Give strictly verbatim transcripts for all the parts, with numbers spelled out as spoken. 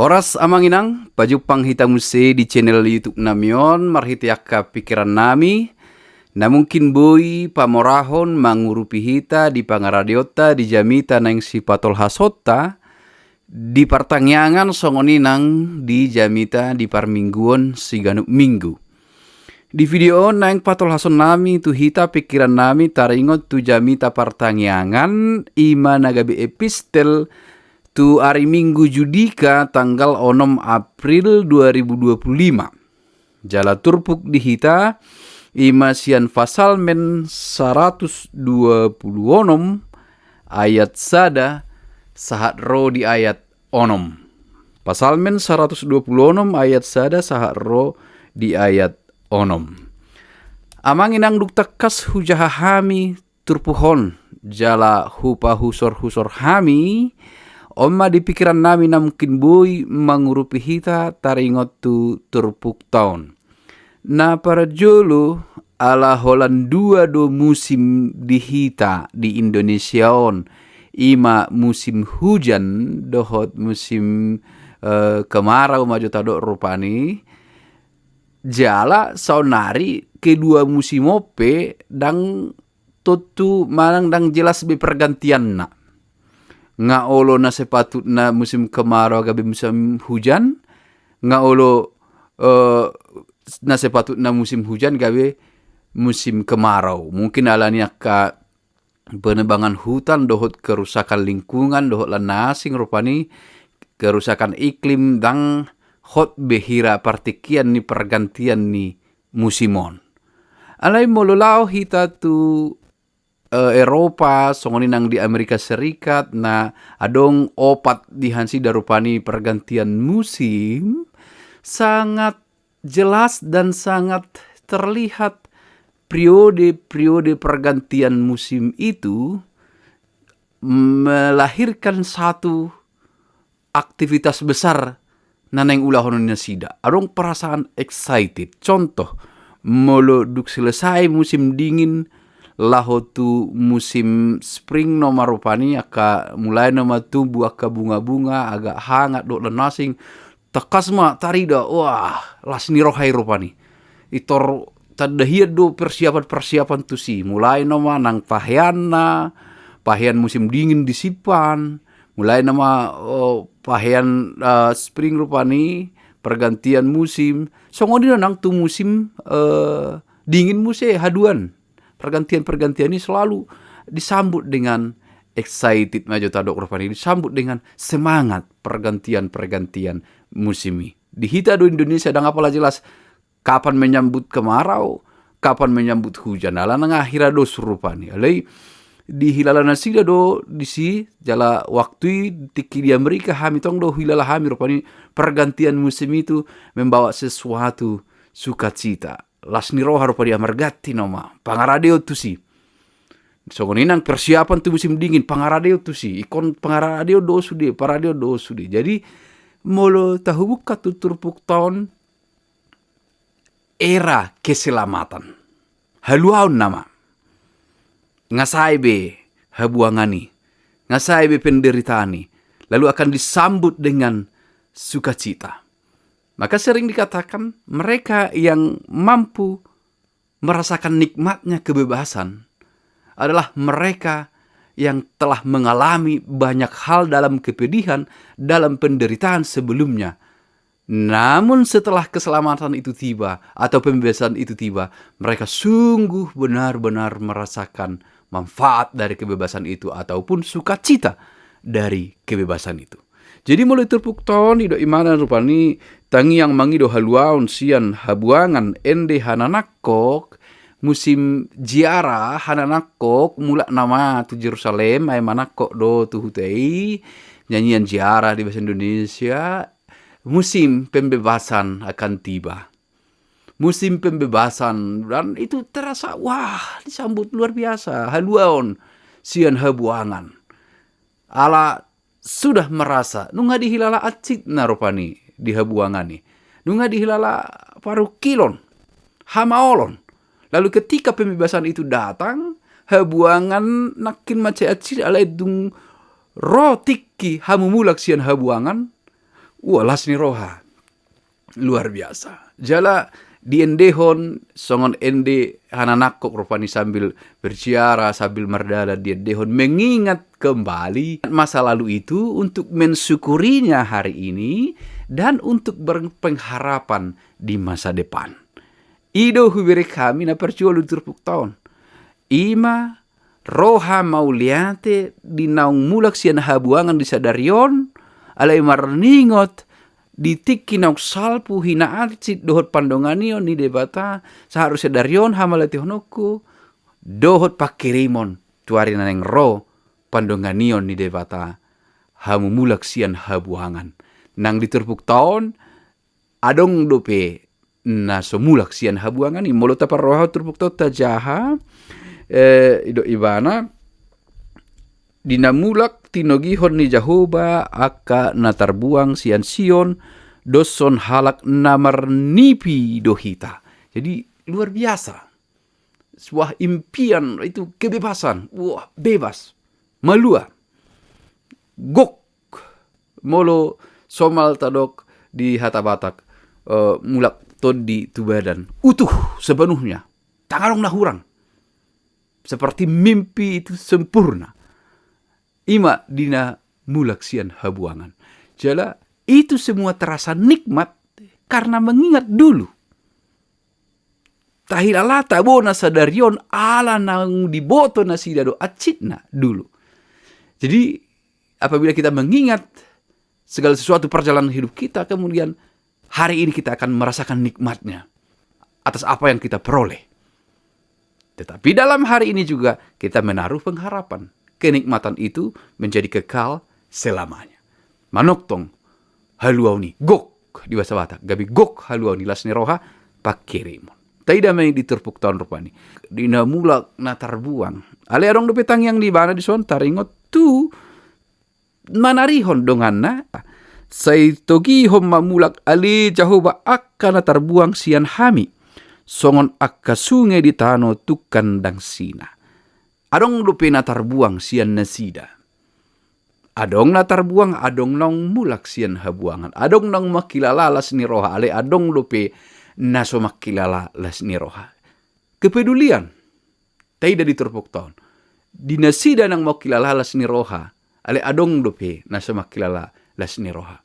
Horas amang inang, pajumpang hita muse di channel YouTube nami on, marhite angka pikiran nami, na mungkin boi pamorahon mangurupi hita di pangaradeonta di jamita naeng sipatolhasonta, di partangiangan songon i nang di jamita di parmingguon siganup minggu. Di video on naeng patolhason nami tu hita pikiran nami taringot tu jamita partangiangan, i ma na gabe epistel tu ari Minggu Judika tanggal onom April dua ribu dua puluh lima. Jala turpuk di hita i ma sian Psalmen saratus dua puluh onom ayat sada sahat ro di ayat onom. Psalmen saratus dua puluh onom ayat sada sahat ro di ayat onom. Amang inang, dung tangkas hujaha hami turpuk on jala hupahusorhusor hami, on ma di pikiran nami na mungkin boi mangurupi hita taringot tu turpukta on. Na parjolo, ala holan dua do musim di hita di Indonesia on, i ma musim hujan dohot musim, eh, kemarau ma jo tadok rupani. Jala saonari kedua musim on pe ndang tontu manang ndang jelas be pergantianna. Nga olo na sepatutna musim kemarau gabe musim hujan, nga olo, eh, na sepatutna musim hujan gabe musim kemarau. Mungkin ala ni angka penebangan hutan dohot kerusakan lingkungan dohot lan na asing rupani, kerusakan iklim, ndang hot be hira partingkian ni pergantian ni musim on. Alai molo laho hita tu, eh, Eropa, songon i nang di Amerika Serikat, na adong opat di nasida rupani pergantian musim, sangat jelas dan sangat terlihat periode-periode pergantian musim itu melahirkan satu aktivitas besar na naeng ulahonon ni nasida. Adong perasaan excited. Contoh, molo dung selesai musim dingin, laho tu musim spring nama rupani, angka mulai nama tumbuh angka bunga-bunga, agak hangat dohot lan na asing, tangkas ma tarida, wah, las ni roha i rupani. Itor tanda hian do persiapan-persiapan tusi. Mulai nama nang paheanna, pahean musim dingin disimpan. Mulai nama, oh, pahean, eh, spring rupani, pergantian musim. Songon i nang tu musim, eh, dingin muse haduan. Pergantian-pergantian ini selalu disambut dengan excited ma jo tadok rupani, disambut dengan semangat pergantian-pergantian musim i. Di hita do Indonesia ndang apala jelas kapan menyambut kemarau, kapan menyambut hujan. Alana nga hira dos rupani. Alai dihilala nasida do disi, jala waktu i tingki di Amerika hami tong do huhilala hami rupani pergantian musim itu membawa sesuatu sukacita. Las ni roha rupani, marganti nama pangaradeon tusi. Songon i nang persiapan tu musim dingin, pangaradeon tusi. Ingkon pangaradeon do sude, paradeon do sude. Jadi molo tahubuka tu turpukta on, era keselamatan. Haluaon nama. Nga sae be habuangan i, nga sae be penderitaan i, lalu akan disambut dengan sukacita. Maka sering dikatakan, mereka yang mampu merasakan nikmatnya kebebasan adalah mereka yang telah mengalami banyak hal dalam kepedihan, dalam penderitaan sebelumnya. Namun setelah keselamatan itu tiba atau pembebasan itu tiba, mereka sungguh benar-benar merasakan manfaat dari kebebasan itu ataupun sukacita dari kebebasan itu. Jadi molo turpukta on, didok imana rupani, tangiang mangido haluaon sian habuangan ende hananangkok, musim ziarah hananangkok, mulak nama tu Jerusalem, ai manangkok do tu huta i, nyanyian ziarah di bahasa Indonesia, musim pembebasan akan tiba. Musim pembebasan, dan itu terasa, wah, disambut luar biasa, haluaon sian habuangan. Ala sudah merasa, nunga dihilala ancitna rupani di habuangan i. Nunga dihilala parungkilon, hamaolon. Lalu ketika pembebasan itu datang, habuangan nangkin mansai ancit, alai dung ro tingki hamu mulak sian habuangan, Wah, las ni roha. Luar biasa. Jala diendehon songon ende hananangkok rupani sambil berziarah, sambil mardalan diendehon mengingat kembali masa lalu itu untuk mensyukurinya hari ini dan untuk berpengharapan di masa depan. I do hubereng hami na parjolo di turpukta on. Ima roha mauliate di naung mulak sian habuangan di sadari on, alai marningot di tingki naung salpu hinaansit dohot pandonganion ni Debata, sahat tu sadari on hamauliatehononku, dohot pangkirimon tu ari na naeng ro pandonganion ni Debata, hamu mulak sian habuangan. Nang di turpukta on, adong dope na so mulak sian habuangan i. Molo taparrohahon turpukta on tajaha, eh, didok ibana, di na mulak tinogihon ni Jahowa angka na tarbuang sian Sion, dos songon halak na marnipi do hita. Jadi, luar biasa. Sebuah impian, itu kebebasan. Wah, bebas. Malua. Gok. Molo somal tadok di hata Batak, eh, mulak tondi tu badan. Utuh sepenuhnya. Dang adong na hurang. Seperti mimpi itu sempurna. Ima di na mulak sian habuangan. Jala itu semua terasa nikmat karena mengingat dulu. Tahilala tabo na sadari on ala naung diboto nasida do ansitna dulu. Jadi, apabila kita mengingat segala sesuatu perjalanan hidup kita, kemudian hari ini kita akan merasakan nikmatnya atas apa yang kita peroleh. Tetapi dalam hari ini juga kita menaruh pengharapan. Kenikmatan itu menjadi kekal selamanya. Manongtong haluaon i, gok di bahasa Batak, gabe gok haluaon i, las ni roha, pangkirimon. Taida ma i di turpukta on rupani. Di na mulak na tarbuang. Alai adong dope tangiang di ibana dison taringot tu manarihon donganna, sai togihon ma mulak ale Jahowa angka na tarbuang sian hami, songon angka sunge di tano tungkan dangsina. Adong dope na tarbuang sian nasida. Adong na tarbuang, adong naung mulak sian habuangan. Adong naung mangkilala las ni roha, alai adong dope na so mangkilala las ni roha. Kepedulian. Taida di turpukta on. Di nasida naung mangkilala las ni roha, alai adong dope na so mangkilala las ni roha.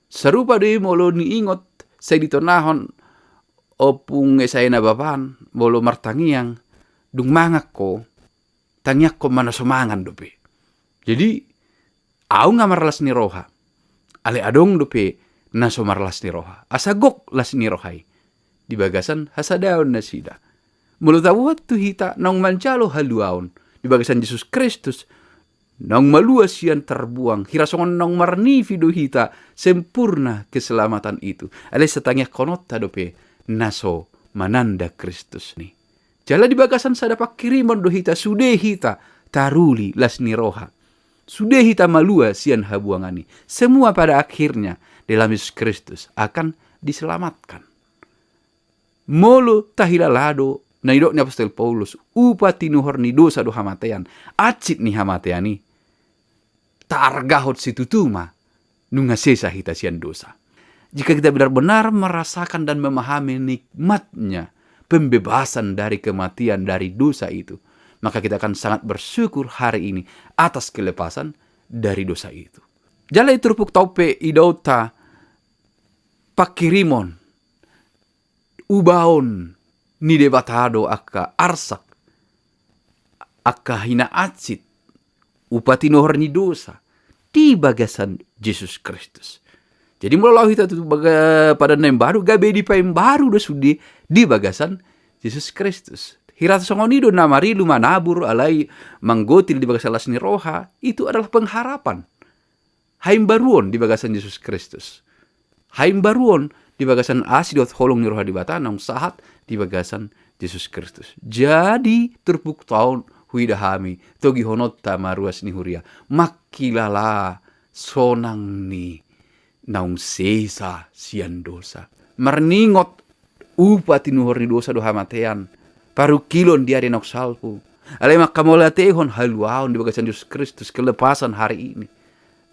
Sarupa do i molo niingot sai ditonahon Ompung Esai Nababan, molo martangiang, dung mangan ho, tangiangkon ma na so mangan dope. Jadi, ahu nga marlas ni roha. Alai adong dope na so marlas ni roha. Asa gok las ni roha i. Di bagasan hasadaon nasida. Molo taboto tu hita naung manjalo haluaon di bagasan Jesus Kristus, naung malua sian tarbuang, hira songon naung marnipi do hita, sempurna keselamatan itu. Alai sai tangiangkononta dope na so mananda Kristus i. Jala di bagasan sada pangkirimon do hita, sude hita taruli las ni roha. Sude hita malua sian habuangan i. Semua pada akhirnya dalam Yesus Kristus akan diselamatkan. Molo tahilala do, na nidok ni apostel Paulus, upa tinuhor ni dosa do hamatean, ansit ni hamatean i, taargahon situtu ma nunga sesa hita sian dosa. Jika kita benar-benar merasakan dan memahami nikmatnya pembebasan dari kematian, dari dosa itu, maka kita akan sangat bersyukur hari ini atas kelepasan dari dosa itu. Jala i turpukta on pe idaonta pangkirimon, ubaon ni Debata do angka arsak, angka hinaansit, upa tinuhor ni dosa, di bagasan Jesus Kristus. Jadi molo laho hita tu baga-, Padan na Imbaru, gabe dipaimbaru do sude di bagasan Jesus Kristus. Hira songon i do na marilu manabur alai manggotil di bagasan las ni roha, itu adalah pengharapan. Haimbaruon di bagasan Jesus Kristus. Haimbaruon di bagasan asi dohot holong ni roha Debata naung sahat di bagasan Jesus Kristus. Jadi turpukta on huida hami, togihononta ma ruas ni huria, mangkilala sonang ni naung sesa sian dosa. Marningot upa tinuhor ni dosa do hamatean, parungkilon di ari naung salpu. Alai mangkamauliatehon haluaon di bagasan Jesus Kristus, kelepasan hari ini.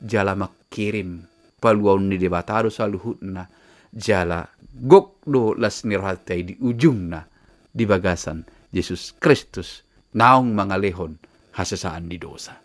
Jala mangkirim paluaon ni Debata do saluhutna, jala gok do las ni rohanta i di ujungna di bagasan Jesus Kristus naung mangalehon hasesaan ni dosa.